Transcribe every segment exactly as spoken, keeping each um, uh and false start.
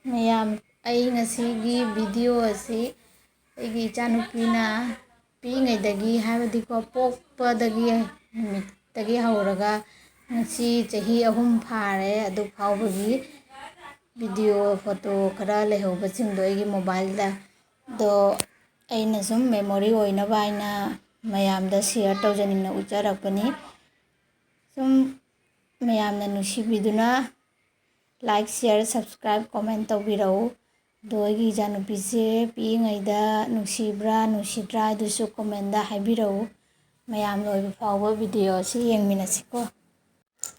ꯃꯌꯥꯝ, ꯑꯩ ꯉꯁꯤꯒꯤ ꯚꯤꯗꯤꯑꯣ ꯑꯁꯤ ꯑꯩꯒꯤ ꯏꯆꯥꯅꯨꯄꯤꯅ ꯄꯤꯛꯏꯉꯩꯗꯒꯤ, ꯍꯥꯏꯕꯗꯤꯀꯣ, ꯄꯣꯛꯄꯗꯒꯤ, ꯅꯨꯃꯤꯠꯇꯒꯤ ꯍꯧꯔꯒ ꯉꯁꯤ ꯆꯍꯤ ꯑꯍꯨꯝ ꯐꯥꯔꯦ, ꯑꯗꯨ ꯐꯥꯎꯕꯒꯤ ꯚꯤꯗꯤꯑꯣ, ꯐꯣꯇꯣ ꯈꯔ ꯂꯩꯍꯧꯕꯁꯤꯡꯗꯣ ꯑꯩꯒꯤ ꯃꯣꯕꯥꯏꯜꯗ, ꯑꯗꯣ ꯑꯩꯅ ꯁꯨꯝ ꯃꯦꯃꯣꯔꯤ ꯑꯣꯏꯅꯕ ꯍꯥꯏꯅ ꯃꯌꯥꯝꯗ ꯁꯤꯌꯔ ꯇꯧꯖꯅꯤꯡꯅ ꯎꯠꯆꯔꯛꯄꯅꯤ꯫ ꯁꯨꯝ ꯃꯌꯥꯝꯅ ꯅꯨꯡꯁꯤꯕꯤꯗꯨꯅ like, share, subscribe, comment ꯇꯧꯕꯤꯔꯛꯎ꯫ ꯑꯗꯣ ꯑꯩꯒꯤ ꯏꯆꯥꯅꯨꯄꯤꯁꯦ ꯄꯤꯛꯏꯉꯩꯗ ꯅꯨꯡꯁꯤꯕ꯭ꯔꯥ ꯅꯨꯡꯁꯤꯗ꯭ꯔꯥ, ꯑꯗꯨꯁꯨ ꯀꯣꯃꯦꯟꯗ ꯍꯥꯏꯕꯤꯔꯛꯎ꯫ ꯃꯌꯥꯝ ꯂꯣꯏꯕ ꯐꯥꯎꯕ ꯚꯤꯗꯤꯑꯣ ꯑꯁꯤ ꯌꯦꯡꯃꯤꯟꯅꯁꯤꯀꯣ꯫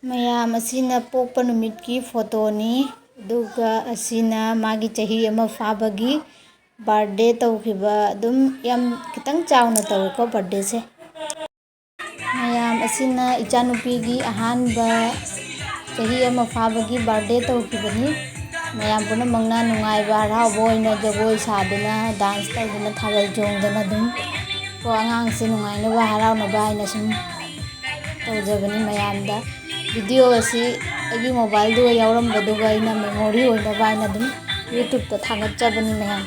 ꯃꯌꯥꯝ, ꯑꯁꯤꯅ ꯄꯣꯛꯄ ꯅꯨꯃꯤꯠꯀꯤ ꯐꯣꯇꯣꯅꯤ, ꯑꯗꯨꯒ ꯑꯁꯤꯅ ꯃꯥꯒꯤ ꯆꯍꯤ ꯑꯃ ꯐꯥꯕꯒꯤ ꯕꯥꯔꯗꯦ ꯇꯧꯈꯤꯕ, ꯑꯗꯨꯝ ꯌꯥꯝ ꯈꯤꯇꯪ ꯆꯥꯎꯅ ꯇꯧꯋꯦꯀꯣ ꯕꯥꯔꯗꯦꯁꯦ꯫ ꯃꯌꯥꯝ, ꯑꯁꯤꯅ ꯏꯆꯥꯅꯨꯄꯤꯒꯤ ꯑꯍꯥꯟꯕ ꯆꯍꯤ ꯑꯃ ꯐꯥꯕꯒꯤ ꯕꯥꯔꯗꯦ ꯇꯧꯈꯤꯕꯅꯤ꯫ ꯃꯌꯥꯝ ꯄꯨꯝꯅꯃꯛꯅ ꯅꯨꯡꯉꯥꯏꯕ, ꯍꯔꯥꯎꯕ ꯑꯣꯏꯅ ꯖꯒꯣꯏ ꯁꯥꯗꯨꯅ, ꯗꯥꯟꯁ ꯇꯧꯗꯨꯅ, ꯊꯥꯕꯜ ꯆꯣꯡꯗꯅ ꯑꯗꯨꯝ ꯀꯣ, ꯑꯉꯥꯡꯁꯦ ꯅꯨꯡꯉꯥꯏꯅꯕ, ꯍꯔꯥꯎꯅꯕ ꯍꯥꯏꯅ ꯁꯨꯝ ꯇꯧꯖꯕꯅꯤ ꯃꯌꯥꯝꯗ꯫ ꯚꯤꯗꯤꯑꯣ ꯑꯁꯤ ꯑꯩꯒꯤ ꯃꯣꯕꯥꯏꯜꯗꯨꯒ ꯌꯥꯎꯔꯝꯕꯗꯨꯒ ꯑꯩꯅ ꯃꯦꯃꯣꯔꯤ ꯑꯣꯏꯅꯕ ꯍꯥꯏꯅ ꯑꯗꯨꯝ ꯌꯨꯇ꯭ꯌꯨꯕꯇ ꯊꯥꯒꯠꯆꯕꯅꯤ ꯃꯌꯥꯝ꯫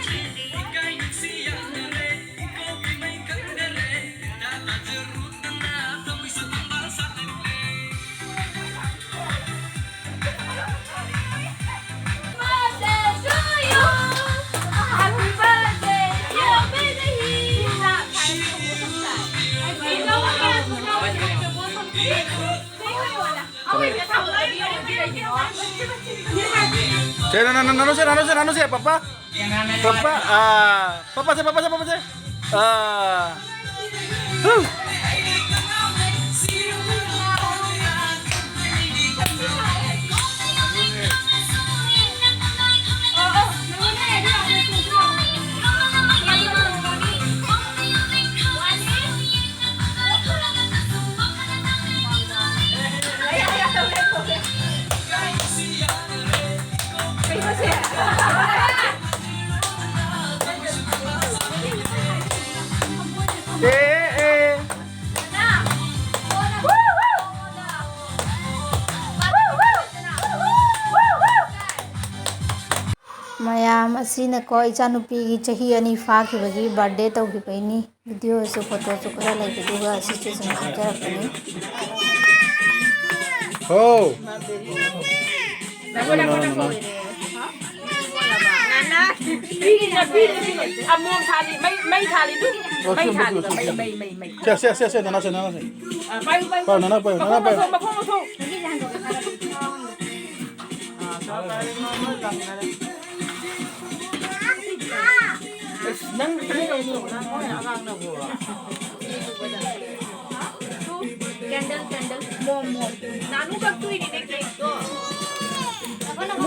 Cek, nana, nana, nana, nana, nana, papa. Papa, ah, papa cek, papa cek, papa cek. Ah. Huh. Eh, eh, eh. ꯃꯌꯥꯝ ꯑꯁꯤꯅꯀꯣ, ꯏꯆꯥꯅꯨꯄꯤꯒꯤ ꯆꯍꯤ ꯑꯅꯤ ꯐꯥꯈꯤꯕꯒꯤ ꯕꯥꯔꯗꯦ ꯇꯧꯈꯤꯕꯩꯅꯤ꯫ ꯚꯤꯗꯤꯑꯣꯁꯨ, ꯐꯣꯇꯣꯁꯨ ꯈꯔ ꯂꯩꯕꯗꯨꯒ ꯑꯁꯤꯁꯨ ꯁꯨꯝ ꯊꯥꯖꯔꯛꯄꯅꯤ꯫ ꯍꯣ! ꯅꯅꯥ, ꯅꯅꯥ, ꯅꯅꯥ꯫ ꯄꯤꯔꯤꯅ, ꯄꯤꯔꯤꯅ, ꯄꯤꯔꯤꯅ꯫ ꯑꯃꯣꯝ ꯊꯥꯜꯂꯤ, ꯃꯩ, ꯃꯩ ꯊꯥꯜꯂꯤꯗꯨ꯫ ꯃꯩ ꯊꯥꯜꯂꯤꯕ, ꯃꯩ, ꯃꯩ, ꯃꯩ, ꯃꯩ꯫ ꯁꯦ, ꯁꯦ, ꯁꯦ, ꯁꯦ, ꯅꯅꯥ, ꯁꯦ, ꯅꯅꯥ, ꯁꯦ꯫ ꯑ, ꯄꯥꯏꯌꯨ, ꯄꯥꯏꯌꯨ꯫ ꯄꯥꯏꯌꯨ, ꯅꯅꯥ, ꯄꯥꯏꯌꯨ, ꯅꯅꯥ, ꯃꯈꯣꯡ, ꯄꯥꯏꯌꯨ꯫ ꯃꯈꯣꯡ, ꯃꯈꯣꯡ, ꯃꯈꯣꯡ꯫ ꯑꯁ, ꯅꯪ ꯀꯦꯟꯗꯜ, ꯀꯦꯟꯗꯜ, ꯃꯣꯝ, ꯃꯣꯝ꯫ ꯅꯥꯅꯨ ꯀꯛꯇꯣꯏꯅꯤꯅꯦ ꯀꯦꯛꯇꯣ꯫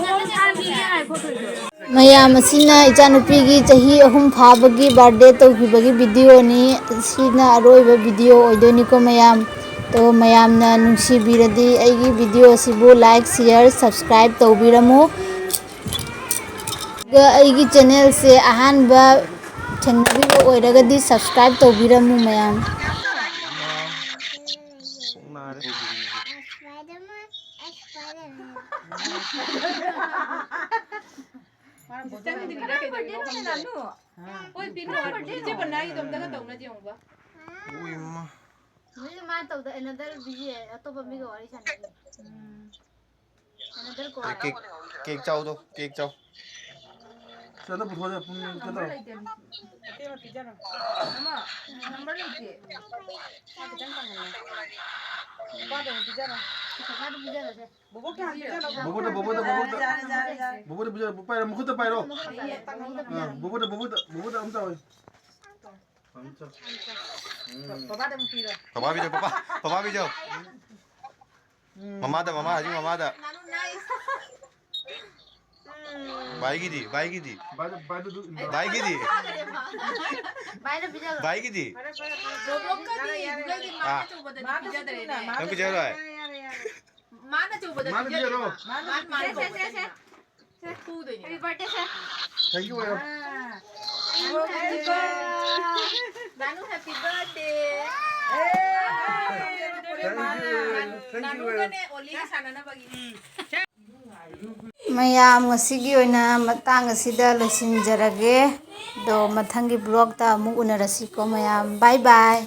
ꯃꯣꯝ ꯊꯥꯟꯕꯤꯒꯦ ꯉꯥꯏꯈꯣ ꯊꯣꯏꯗꯣ꯫ ꯃꯌꯥꯝ ꯑꯁꯤꯅ ꯏꯆꯥꯅꯨꯄꯤꯒꯤ ꯆꯍꯤ ꯑꯍꯨꯝ ꯐꯥꯕꯒꯤ ꯕꯥꯔꯗꯦ ꯇꯧꯈꯤꯕꯒꯤ ꯚꯤꯗꯤꯑꯣꯅꯤ꯫ ꯁꯤꯅ ꯑꯔꯣꯏꯕ ꯚꯤꯗꯤꯑꯣ ꯑꯣꯏꯗꯣꯏꯅꯤꯀꯣ ꯃꯌꯥꯝ꯫ ꯑꯗꯣ ꯃꯌꯥꯝꯅ ꯅꯨꯡꯁꯤꯕꯤꯔꯗꯤ ꯑꯩꯒꯤ ꯚꯤꯗꯤꯑꯣ ꯑꯁꯤꯕꯨ like, share, subscribe ꯇꯧꯕꯤꯔꯝꯃꯨ꯫ ꯑꯗꯨꯒ ꯑꯩꯒꯤ ꯆꯦꯅꯦꯜꯁꯦ ꯑꯍꯥꯟꯕ ꯊꯦꯡꯅꯕꯤꯕ ꯑꯣꯏꯔꯒꯗꯤ subscribe ꯇꯧꯕꯤꯔꯝꯃꯨ ꯃꯌꯥꯝ꯫ ꯆꯪꯗ꯭ꯔꯤꯔꯥ ꯀꯩꯗꯧꯔꯤꯅꯣ ꯈꯪꯗꯦ꯫ ꯍꯣꯏ, ꯄꯤꯔꯛꯑꯣ꯫ ꯏꯆꯦ ꯄꯟꯅꯥꯒꯤꯗꯣ ꯑꯝꯇꯒ ꯇꯧꯅꯁꯦ ꯌꯦꯡꯉꯨꯕ꯫ ꯎꯏ, ꯃꯥ꯫ ꯍꯧꯖꯤꯛ ꯃꯥ ꯇꯧꯗ another busy, ꯑꯇꯣꯞꯄ ꯃꯤꯒ ꯋꯥꯔꯤ ꯁꯥꯟꯅꯔꯤ꯫ Um. Another call꯫ Cake, cake ꯆꯥꯎꯗꯣ, ꯀꯦꯛ ꯆꯥꯎ꯫ ꯁꯤ ꯑꯝꯇ ꯄꯨꯊꯣꯛꯑꯁꯦ, ꯄꯨꯡ ꯀꯩꯅꯣ ꯇꯧꯔꯦ꯫ ꯅꯝꯕꯔ ꯂꯩꯇꯦ꯫ ꯃꯃꯥ, ꯅꯝꯕꯔ ꯂꯩꯇꯦ꯫ ꯆꯥ ꯈꯤꯇꯪ ꯀꯪꯍꯜꯂꯣ꯫ ꯅꯨꯄꯥꯗ ꯑꯃꯨꯛ ꯄꯤꯖꯔꯣ꯫ ꯅꯨꯄꯥꯗ ꯄꯤꯖꯔꯣꯁꯦ꯫ ꯕꯣꯕꯣꯛꯇ ꯍꯥꯟꯅ ꯄꯤꯖꯔꯣ꯫ ꯕꯣꯕꯣꯛꯇ, ꯕꯣꯕꯣꯛꯇ, ꯕꯣꯕꯣꯛꯇ꯫ ꯌꯥꯔꯦ, ꯌꯥꯔꯦ, ꯌꯥꯔꯦ, ꯌꯥꯔꯦ꯫ ꯕꯣꯕꯣꯛꯇ ꯄꯤꯖꯔꯣ, ꯄꯥꯏꯔꯣ, ꯃꯈꯨꯠꯇ ꯄꯥꯏꯔꯣ꯫ ꯑꯥ, ꯕꯣꯕꯣꯛꯇ, ꯕꯣꯕꯣꯛꯇ, ꯕꯣꯕꯣꯛꯇ ꯑꯝ ꯆꯥꯎ꯫ ꯕꯕꯥꯗ ꯑꯃꯨꯛ ꯄꯤꯔꯣ꯫ ꯕꯕꯥ ꯄꯤꯖꯧ, ꯕꯕꯥ, ꯕꯕꯥ ꯄꯤꯖꯧ꯫ ꯎꯝ꯫ ꯃꯃꯥꯗ, ꯃꯃꯥ, ꯍꯧꯖꯤꯛ ꯃꯃꯥꯗ꯫ ꯅꯥꯅꯨ nice꯫ ꯎꯝ꯫ ꯚꯥꯏꯒꯤꯗꯤ, ꯚꯥꯏꯒꯤꯗꯤ꯫ ꯚꯥꯏꯗ, ꯚꯥꯏꯗ ꯑꯗꯨ ꯚꯥꯏꯒꯤꯗꯤ꯫ ꯚꯥꯏꯗ ꯄꯤꯖꯔꯣ꯫ ꯚꯥꯏꯒꯤꯗꯤ꯫ ꯕꯣꯕꯣꯛꯀꯗꯤ ꯏꯕꯨꯡꯒꯤ ꯃꯥ ꯑꯥ꯫ ꯑꯆꯧꯕꯗꯗꯤ ꯄꯤꯖꯗ꯭ꯔꯦꯅꯦ꯫ ꯅꯪ ꯄꯤꯖꯔꯣꯏ? ꯌꯥꯔꯦ, ꯌꯥꯔꯦ, ꯌꯥꯔꯦ꯫ ꯃꯥꯅ ꯑꯆꯧꯕꯗ ꯃꯥꯅ ꯄꯤꯖꯗꯣꯏꯕ꯫ ꯄꯤꯖꯔꯣ꯫ ꯃꯥꯅ, ꯃꯥꯅ ꯁꯦ, ꯁꯦ, ꯁꯦ, ꯁꯦ꯫ ꯐꯨꯗꯣꯏꯅꯦ꯫ Happy birthday, sir꯫ Thank you, ꯑꯣꯏꯔꯣ꯫ ꯑꯥ꯫ ꯅꯥꯅꯨ happy birthday꯫ Thank you, thank you, ꯑꯣꯏꯔꯣ꯫ ꯅꯥꯅꯨꯒꯅꯦ ꯑꯣꯂꯤꯒ ꯁꯥꯟꯅꯅꯕꯒꯤ꯫ ꯃꯌꯥꯝ, ꯉꯁꯤꯒꯤ ꯑꯣꯏꯅ ꯃꯇꯥꯡ ꯑꯁꯤꯗ ꯂꯣꯏꯁꯤꯟꯖꯔꯒꯦ꯫ ꯑꯗꯣ ꯃꯊꯪꯒꯤ vlogꯇ ꯑꯃꯨꯛ ꯎꯅꯔꯁꯤꯀꯣ ꯃꯌꯥꯝ꯫ Bye bye꯫